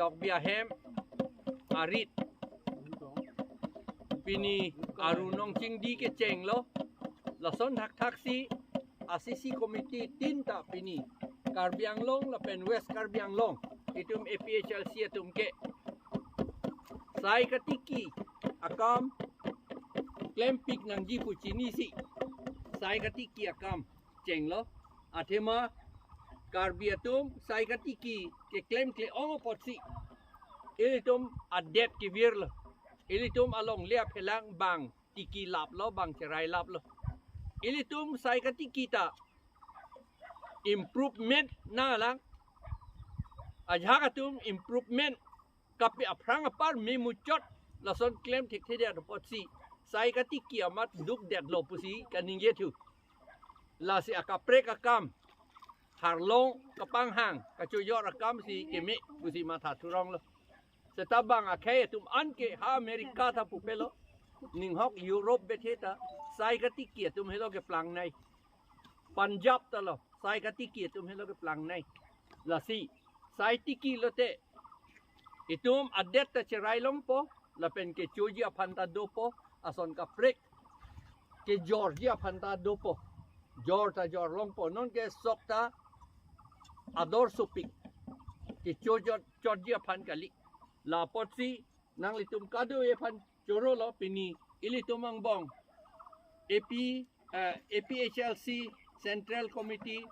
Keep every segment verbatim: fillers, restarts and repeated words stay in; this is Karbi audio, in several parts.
Tokbi ahem arit pini Aru Nongchingdi kechenglo. Lason thakthaksi A C C committee tin ta pini Karbi Anglong lapen West Karbi Anglong itum A P H L C atum ke sai katiki akam klempik nangji pu chinisi sai katiki akam chenglo. Athema Karbi atum sai katiki keklemkle-ong apotsi ilitum adet kevirlo. Ilitum alongle aphelang bang tiki laplo, bang cherai laplo. Ilitum sai katiki ta improvement nanglang. Ajahak atum improvement kapi aphrang apar memuchot lason klem thekthedet apotsi sai katiki amat dukdetlo pusi kaningje thu. Lasi akaprek akam harlong kapanghang kachojor akam si keme pusi matha thuronglo. Seta bang akhei atum anke ha America ta pupelo, ninghok Europe bethe ta sai katiki atum helo keplangnei. Punjab ta lo sai katiki atum helo keplangnei. Lasi sai tiki lote itum adet ta cherai longpo, lapen kechoji aphan ta dopo, ason kaprek kejorji aphan ta dopo. Jor ta jor longpo, non ke sok ta ador sopik kechojot chotji aphan kali. Lapotsi nanglitum kadokave aphan chorolo pini ilitum angbong A P, eh, A P H L C Central Committee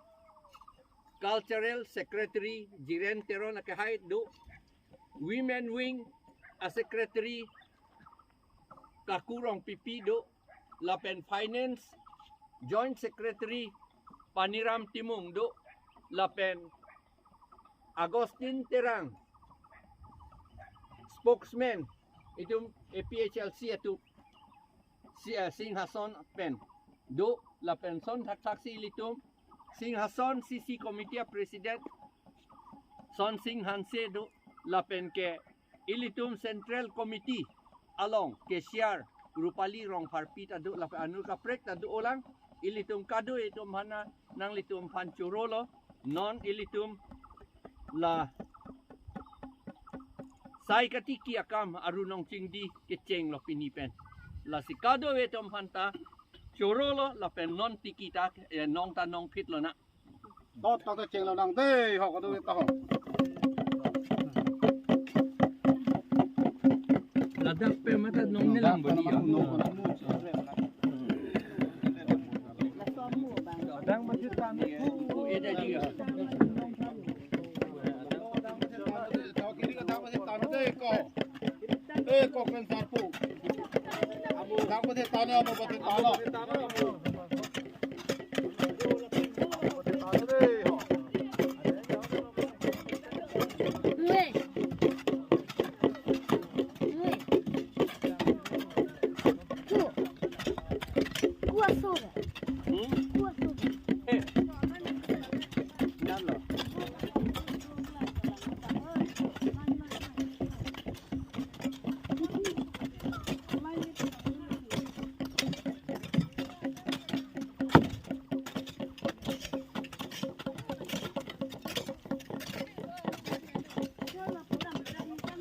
Cultural Secretary Jiren Teron akehai do, Women Wing a Secretary Kaku Rongpipi do, lapen Finance Joint Secretary Paniram Timung do, lapen Augustine Terang, spokesman itum A P H L C atum, si, eh, Singhason pen do, lapen son thakthaksi ilitum Singhason C C Committee a President Son Sing Hanse do, lapen ke ilitum Central Committee along cashier Rupali Rongpharpi ta do, lapen anut kaprek ta do-olang. Ilitum kadokave atum aphan nanglitum aphan chorolo, non ilitum la sai katiki akam Aru Nongchingdi kechenglo pini pen. Lasi kadokave atum aphan ta chorolo, lapen non tiki ta, eh, nong ta nongphitlo na. Tot tot chenglo nang dei, ho, kadokave ta ho. Ladak pe mata nong nelang bodi ya. Dang mati tani. Ku eda dia. Eh, ko pen sarpo. Dang mati tani, amo mati tani.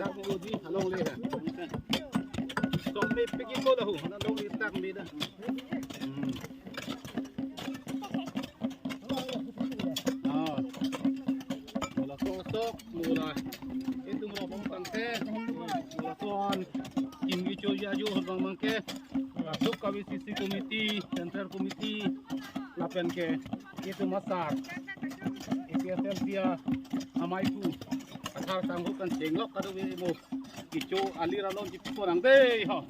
Dak mo di, along le ha. Som me piki ko lahu, na along le tak me da. Hmm. Ah. Mula kosok, mula. Itum ro bang tangte. Mula son. Kim icho ya jo bang bang ke. Masuk kami C C committee, central committee. Lapen ke itum masak. A P H L C a amai pu. Athar sangho kan chenglok kado be mo. Kicho ali ralon jipi korang dei ho.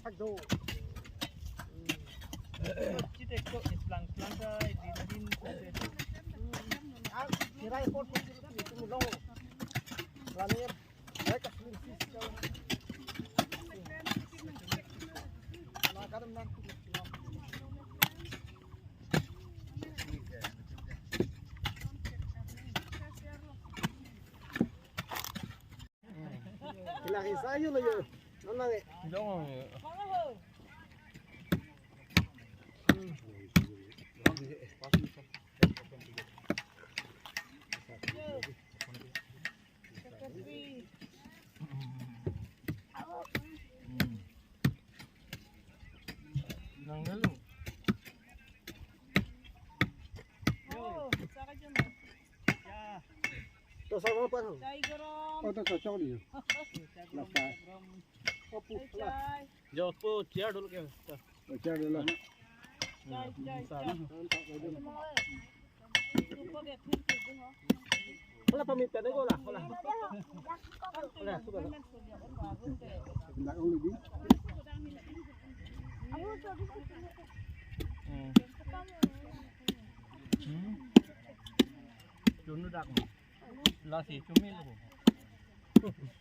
Thak do. Chitek ko iplang plang ka din din ko se. Ah, kirai pot pot itu long. Lani baik kasih sis. Nah, kadang nanti. Kila kisa yun lo yun. Nang nang eh. Nang lalu. Oh, saka jam. Ya. To sama pa. Chai garam. Oh, to cocok dia. Chai garam. Nasa. Chai, chai. Jo po chair dulu ke. Oh, chair dulu. Chai, chai, chai. Hola, pamit ka deh, hola, hola. Hola, suka. Ndak ulu di. Hmm. Hmm. Chunu dak. Lasi chumi lo.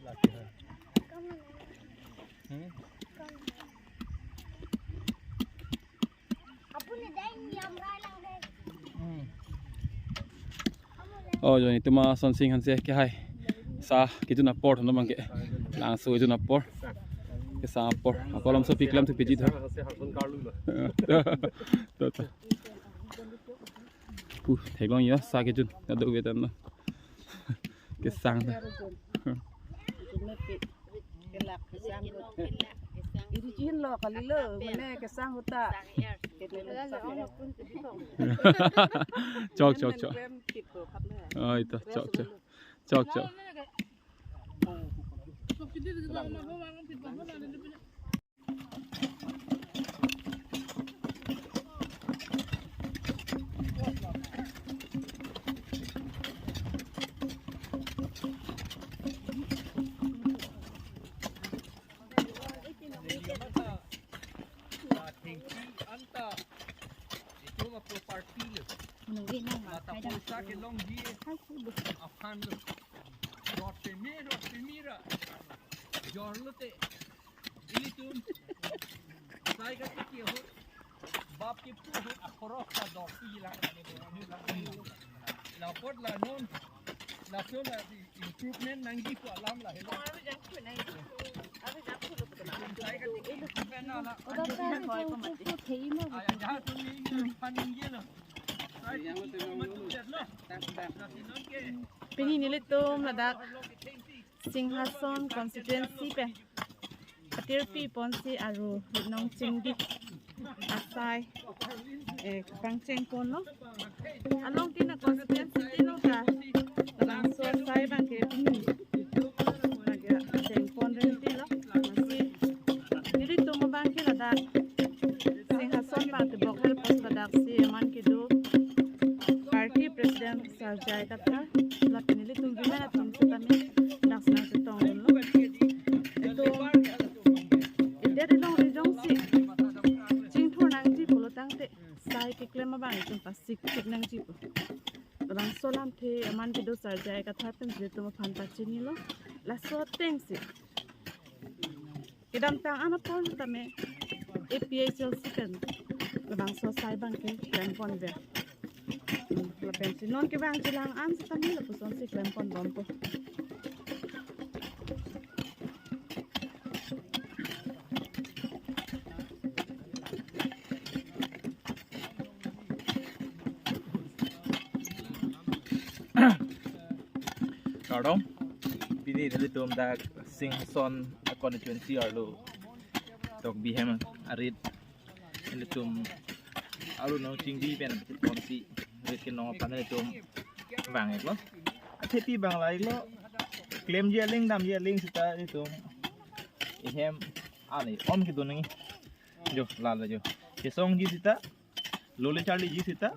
Lasi. Hmm. Hmm. Oh, jo, itum ason sing hanse ke hai. Sa kejun apor, no bang ke. Langso kejun apor. Kesa apor. Akolom so piklam tu pijit ha. To, to. Pu, theklong yo, sa kejun, kado betan lo. Kesang ta. Iri chin lo, kalilo, mane kesang huta. Chok, chok, chok. Oh, ito, chok, chok. Chok, chok. Anta, itum aproperty lo. Nunggi nang ma, mata hai dong. Poisa kelongji aphan lo. Rot peme, rot peme ra. Jor lote. Ilitum. Sai katiki ahut. Bap kepu ahut akhorok ta dor pi lang. La apot la non. Lason la improvement nangji pu alam lahelo. Pini nelitum ladak Singhason constituency pen atirpi ponsi aru nong chingdi asai, eh, pangcheng ponlo. Along tin a constituency tin lo ta labangso asai abang ke pini lake cheng pon rinti lo. Lasi nelitum abang ke ladak Singhason abang tebok her pos ladak si eman kedo party president Sir J I Kathar, lapen nelitum women atum setame dak si nangchetong dunlo. Itum idet along ri jongsi chingthur nangji pulo tangte sai keklem abang itum pasik tik nangji pu. Labangso alamthe eman kedo Sir J I Kathar pen nelitum aphan pachinilo. Laso atengsi kedamtang an apor tame A P H L C pen labangso asai abang ke klem ponver. Hmm, lapensi non kevang chelang an setame lapusonsi klem pon bompo. Kardom, pini nelitum dak Singhason constituency arlo tok bihem arit nelitum arlo nong chingdi pen konsi rit ke nong aphan nelitum vang-iklo. Athepi vang la-iklo. Klemji aling damji aling seta nelitum ehem ani om kedo nangji. Jo, lalo jo. Kesongji seta, lole charliji seta,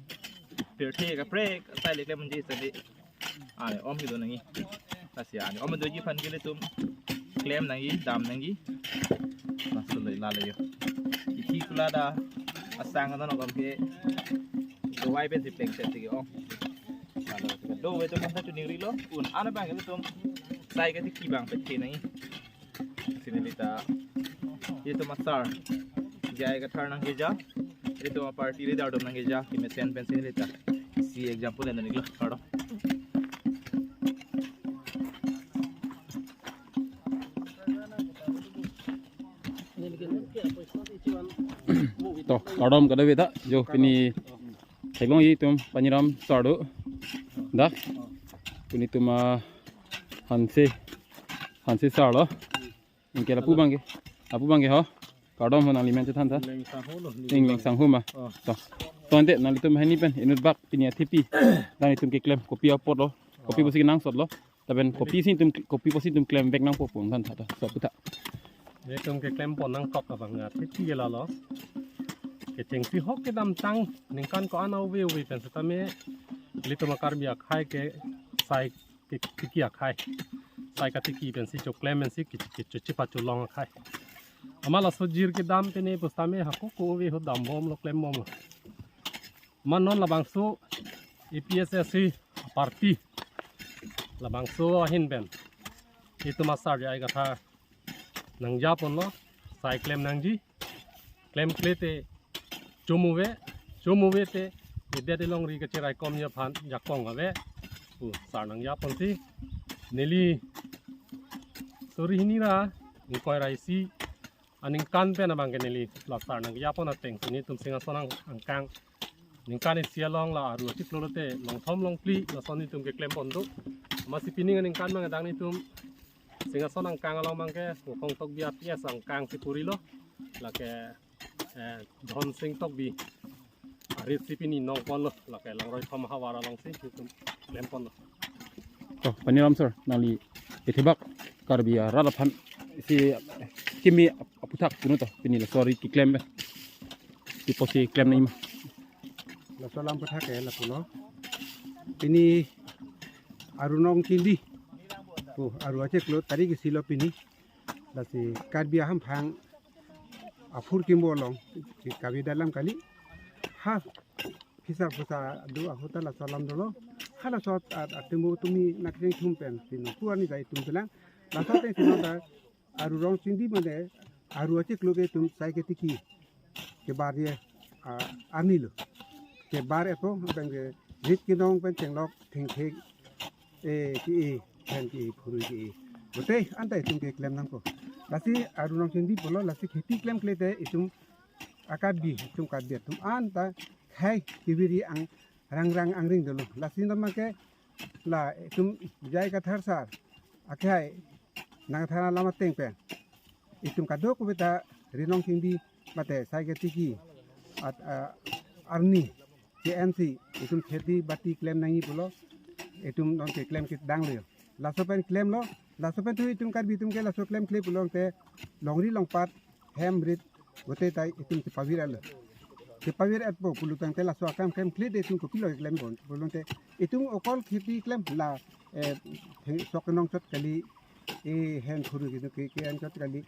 pirthe kaprek asai le klemji seta de. Ani om kedo nangji. Lasi ani om doji aphan ke nelitum klem nangji, dam nangji. Nah, Tun lale yo. Ithi kula da asang na no kam ke dovai pen si plengset si ke ong. Lalo, dovai atum aphan ta choningri lo, un ana abang ke atum sai katiki abang pethe nangji. Si neli ta, itum asar J I Kathar nangkeja, itum aparty leader atum nangkeja, kemesen pen si neli ta isi example en nangji lo, kardom. To, kardom kadokave ta, jo pini theklongji itum Paniram sar do. Dak, pini itum, ah, Hanse, Hanse sar lo. Anke lapu abang ke, lapu abang ke ho. Kardom ho, nangli men chethan tha. Ingleng Sangho lo, Ingleng Sangho ma. Oh. To. To ante nanglitum hini pen inut bak pini athepi. Nanglitum keklem kopi apot lo. Kopi pusi nangsot lo. Lapen kopi si itum, kopi pusi itum klem vek nangpo pu than tha ta. So pu tha. Itum keklem pon nangkok abang athepi ke lalo. Kechengsi ahok kedamtang ningkan ko-an ave ave pen setame ilitum a-Karbi akhei ke sai ke tiki akhei. Sai katiki pensi choklem pensi ke, ke, ke, chepacholong akhei. Amat laso ajir kedam pen pusitame hako ko ave ho dambom lo, klembom lo. Amat non labangso A P H L C party labangso ahin pen itum asar J I Kathar nangjapon lo, sai klem nangji, klemkle te chomu ave, chomu ave te, idet ilongri kacheraikomji aphan jakong ave pu sar nangjapon si, neli suri hini ra ingkoi ra isi aningkan pen abang ke neli la sar nangjapon ateng si nelitum Singhason ang-, angkang ningkan isi along la aru achiklo lote longthom longphli lason nelitum keklempon do. Amatsi pining aningkan abang adang nelitum Singhason angkang along abang ke Wukhong Tokbi a P S angkang si puri lo. Lake, eh, Dhon Sing Tokbi arit si pini nongpon lo. Lake langroi thom ahavar along si nelitum klempon lo. To, Paniram sar, nangli ithibak Karbi arat aphan si kimi ap-, aphuthak punu to, pini laso ari keklem pen. Pi pusi klem nangji ma? Laso alam aphuthak ke lapulo. Pini aru nong chingdi pu aru achiklo tarik isi lo pini. Lasi Karbi ahamphang aphurkimo along si kave alam kali. Ha phisar phusa do ahut ta laso alam dolo. Ha laso at, at, atum tumi nangkecheng thum pen si nongpu arni jai atum bilang. Laso ateng si nong ta aru nong chingdi mane aru achiklo ke itum sai ketiki kebar ye, ah, arni lo. Kebar epo abang ke rit kenong pen chenglok thengthek, eh, ke-e, hen ke-e, phurui ke-e. Bote anta itum keklem nangpo. Lasi aru nong chingdi pulo, lasi kheti klemkle te itum a-Karbi, itum Karbi atum anta khei keviri ang rangrang angring dolo. Lasi nama ke la itum J I Kathar sar akhei nangthan alam ateng pen itum kadokave ta ri nong chingdi mate sai ketiki at, ah, arni ke-en si itum kheti bati klem nangji pulo, itum non keklem kedang lo. Laso pen klemlo, laso pen tu itum Karbi atum ke laso klemkle pulote longri longpat hem rit bote ta itum chepavir etlo. Chepavir etpo pulotangte laso akam klemkle te itum kopilo klempo pulote itum okol kheti klem la, eh, sok nong chot kali, eh, hen phurui ke, ke, ke-en chot kali.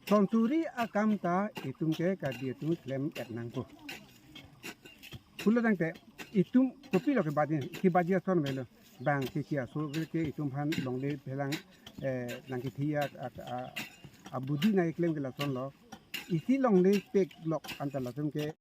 Sonsuri akam ta itum ke Karbi atum klem et nangpo. Pulotangte itum kopilo kebaji, kebaji ason avelo. Bang ke kia so ke itum aphan longle phelang, eh, nangkethi a, a, a, abudi nangkeklem ke lason lo. Isi longle pek lok anta latum ke